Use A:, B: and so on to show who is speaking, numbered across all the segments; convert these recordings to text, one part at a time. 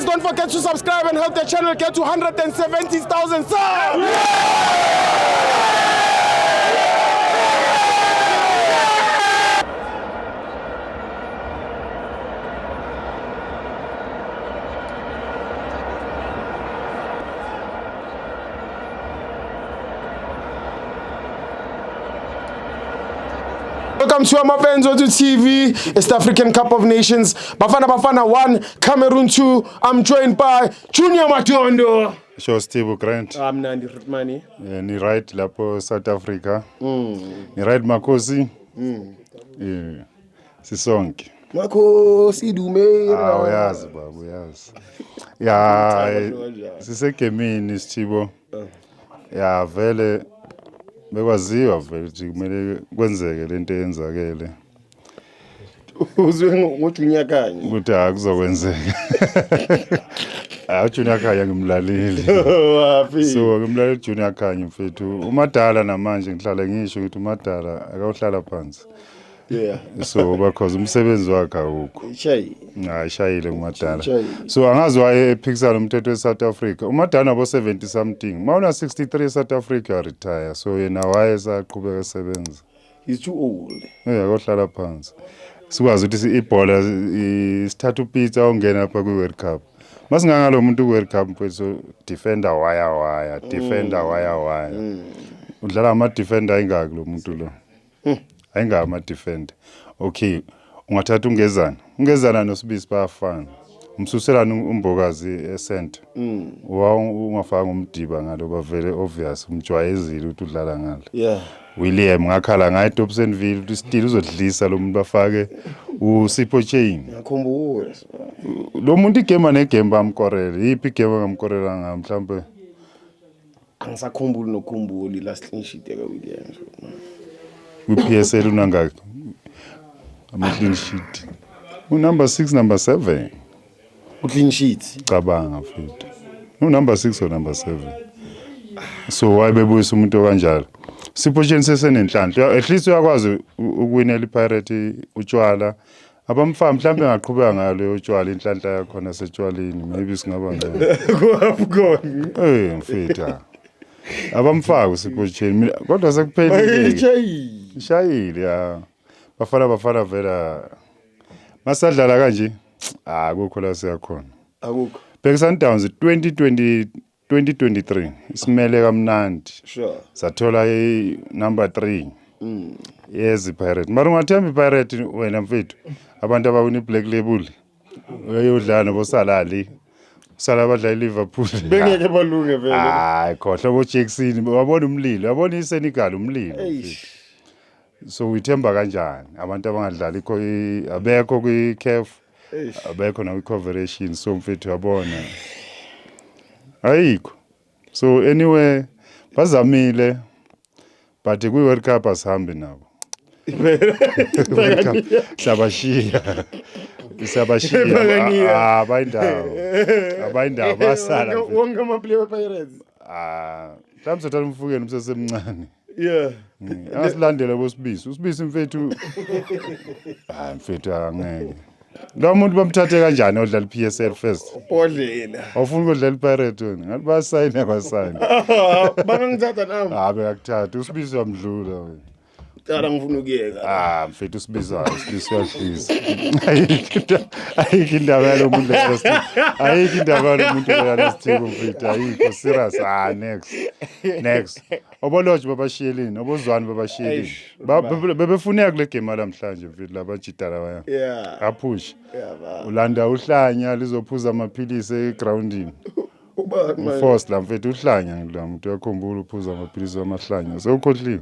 A: Don't forget to subscribe and help the channel get to 170,000 subs. Welcome to Amapenzo to TV. It's the African Cup of Nations. Bafana Bafana 1, Cameroon 2. I'm joined by Junior Matondo.
B: Sure, Steve Grant.
A: I'm Nandi Rutmani.
B: Ni right lapho South Africa. Ni right Makhosi. Yeah. Sisonke.
A: Makhosi Dumela.
B: Ah, uyazi baba, uyazi. Ya, sisegemini Sithibo. Ya vele bekwaziwa vele ukuthi kumele kwenzeke lento eyenzakele.
A: Uzwe ngoJunior kanye.
B: Ukuthi akuzokwenzeka. Ah, Junior Khanye ngimlaleli.
A: Wapi?
B: So ngimlaleli Junior Khanye mfethu. Umadala namanje ngihlala ngisho ukuthi umadala akawuhlala phansi.
A: Yeah.
B: So because umsebenzi wakhe awukho.
A: Shay.
B: Hayi shayile umadala.
A: Shayile.
B: So angazi waye ephikisana umthetho weSouth Africa. Umadala nabo 70 something. Mawuna 63 South Africa retire. So yena waye saqhubeka esebenza.
A: He's too old.
B: Eh akohlala phansi. Sikwazi ukuthi ibhola isithatha upizza ongena lapha kwi World Cup. Masingangalo muntu ku World Cup mfethu defender waya waya, defender waya waya. Udlala ama defender ayingaki lo muntu lo. Ayingaki ama defender. Okay, ungathatha ungezana. Ungezana noSibisi bayafana. Umsuselana uMbokazi e-center. Wa ungafaka umdiba ngalo bavele obvious umjwayezile ukuthi udlala ngalo.
A: Yeah.
B: William ngakhala ngaye eDobsonville ukuthi still uzodlisa lo muntu bafake uSipho Chain.
A: Ngiyakhumbula.
B: Lo muntu igame negame bamkorela. Yiphi igame angamkorela ngayo mhlambe?
A: Angisakhumbuli nokukhumbula last clean sheet yaka Williams.
B: Kwi-PSL unangaki? Ama clean sheet. Unumber 6 number 7.
A: U clean sheet.
B: Cabanga mfethu. Unumber 6 or number 7. So why bebuyisa umuntu okanjalo? Sipho Chain sesenenhlanhla. At least uyakwazi ukuwinela iPirate utshwala. Abamfaka mhlambe engaqhubeka ngalo utshwala inhlanhla yakhona setshwaleni maybe singaba ngcono.
A: Ku-AFCON.
B: Eh mfethu. Abamfaka uSipho Chain mina kodwa sekuphelile.
A: Shay.
B: Ishayile ya. Bafana Bafana vela masadlala kanje akukho la siyakhona.
A: Akukho.
B: Bheka Sundowns 2020 2023 isimele kamnandi.
A: Sure.
B: Sathola i number 3. Yes Pirate. Mara ungathemba iPirate wena mfethu. Abantu abawina iBlack Label. Uyodlala nobosalali. Sala abadlala iLiverpool.
A: Bengeke balunge vele.
B: Hayi khohlwa bo Jackson wabona umlilo, wabona iSenegal umlilo.
A: Eish.
B: So uyithemba kanjani abantu abangadlali ikho abekho kwi-CAF
A: Eish.
B: abekho na kwi-confederation so mfethu yabona ayikho. So anyway bazamile but kwi-World Cup asihambi nabo. World Cup siyabashiya. Siyabashiya.
A: Bhakaniya.
B: Ah, abayindawo. Abayindawo basala. mfethu.
A: Wonke ama-player we-Pirates.
B: Ah, mhlawumbe sothatha umfukeni umsesemncane.
A: Yeah.
B: Angasilandela boSibisi. uSibisi mfethu. Hayi mfethu angeke. Lo muntu bamthathe kanjani odlala iPSL first?
A: Bodlela.
B: Awufuni ukudlala iPirate wena. Ngathi basayina basayina.
A: Bangangithatha nami.
B: Ah bekakuthatha uSibisi wamdlula wena.
A: Qala ngifuna ukuyeka.
B: Ah mfethu uSibisi hayi uSibisi uyahlisa. Ayikho indaba yalo muntu leyo. Ayikho indaba yalo muntu leyo Sithiko mfethu ayikho serious. Ah next. Next. Oboloji babashiyelini, obozwani babashiyelini.
A: Eish,
B: Bebefuneka kule game namhlanje mfethu labajita laba.
A: Yeah.
B: Aphushe.
A: Yeah, ba.
B: Ulanda uhlanya lizophuza amaphilisi egroundini.
A: Ubani manje?
B: Uforce la mfethu uhlanya ngila muntu uyakhumbula uphuza amaphilisi amahlanya. Sewukhohliwe.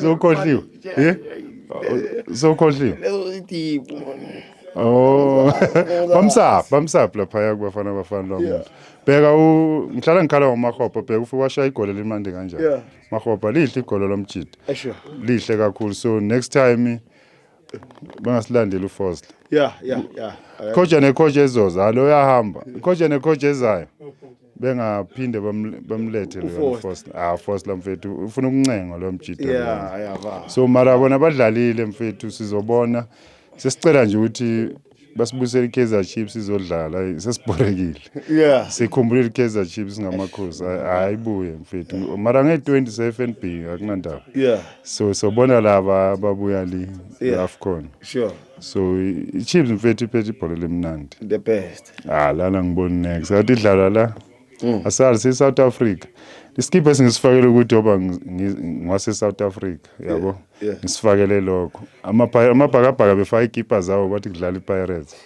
B: Sewukhohliwe. Eh? Sewukhohliwe.
A: Lezo deep man.
B: Oh. Bamsaphi, bamsaphi lapha kubafana bafana lo muntu. Bheka u ngihlala ngikhala ngoMahopa bheka ufike washaya igoli elimnandi kanjani.
A: Yeah.
B: Mahopa lihle igoli lomjita.
A: Sure.
B: Lihle kakhulu. So next time bangasilandeli uFoster.
A: Yeah.
B: Coach necoach ezoza lo uyahamba. Coach necoach ezayo. Bengaphinde bamlethe lo
A: uFoster.
B: Foster. Ah Foster mfethu ufuna ukuncenga lo mjita.
A: Yeah, ba.
B: So mara bona badlalile mfethu sizobona. Sesicela nje ukuthi Basibuyisele i-Kaizer Chiefs izodlala, ayi, sesibhorekile. Sikhumbulile i-Kaizer Chiefs ngamakhosi. Hayi buye mfethu. Mara nge-20 se-FNB akunandaba. So sobona laba ababuya le AFCON. So i-Chiefs mfethu iphethe ibhola lemnandi.
A: The best.
B: Ah, lana ngiboni next. Athi idlala la. Asali si South Africa. Isikipha esingisifakele ukuthi oba ngwase South Africa, yabo. Ngisifakele lokho. Amabhakabhaka befaka ikipa zawo bathi kudlala iPirates.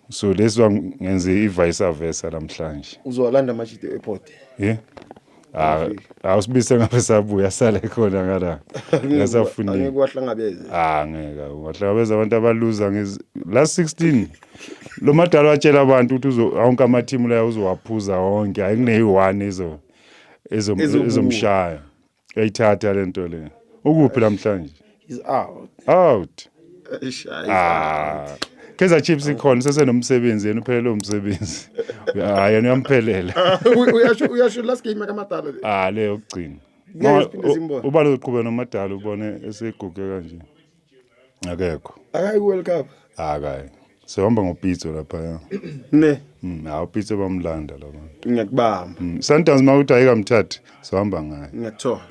B: So lesi ngenze i-vice versa namhlanje.
A: Uzowalanda amajita airport.
B: Yeah. Ah, awusibise ngabe sabuya sale khona ngala. Ngasafuni.
A: Angeke wahlangabeze.
B: Ah, ngeke wahlangabeza abantu abaluza ngezi last 16. Lo madala watshela abantu ukuthi uzo wonke amathimu la uzowaphuza wonke, ayikuneyi-1 ezo
A: Ezobuya.
B: Ezomshaya. Uyayithatha lento le. Ukuphi namhlanje?
A: He's out.
B: Out.
A: Eish, he's out.
B: Ah. Kaizer Chiefs ikhona sesenomsebenzi yena uphelele umsebenzi. Hayi, yena uyamphelela.
A: Uyasho last game kaMadala le.
B: Ah, le yokugcina.
A: Ngeke siphinde simbone.
B: Uba loqhubeka noMadala ubone eseguge kanje. Akekho.
A: Akayi World Cup.
B: Akayi. Sehamba ngoPitso lapha ya.
A: Ne.
B: Hawu, Pitso bamlanda labantu.
A: Ngiyakubamba.
B: Sundowns mawuthi ayikamthathi, sohamba ngaye.
A: Ngiyakuthola.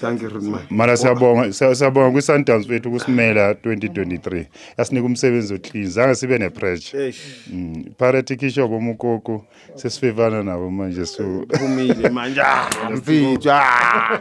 A: Thank you, Rudman.
B: Mara siyabonga, siyabonga kwi-Sundowns wethu ukusimela 2023. Yasinika umsebenzi oclean, zange sibe ne-pressure.
A: Eish.
B: Pirate ikhishwa bomukoko, sesifevana nabo manje so
A: Phumile manje. Ah, mfethu. Ah.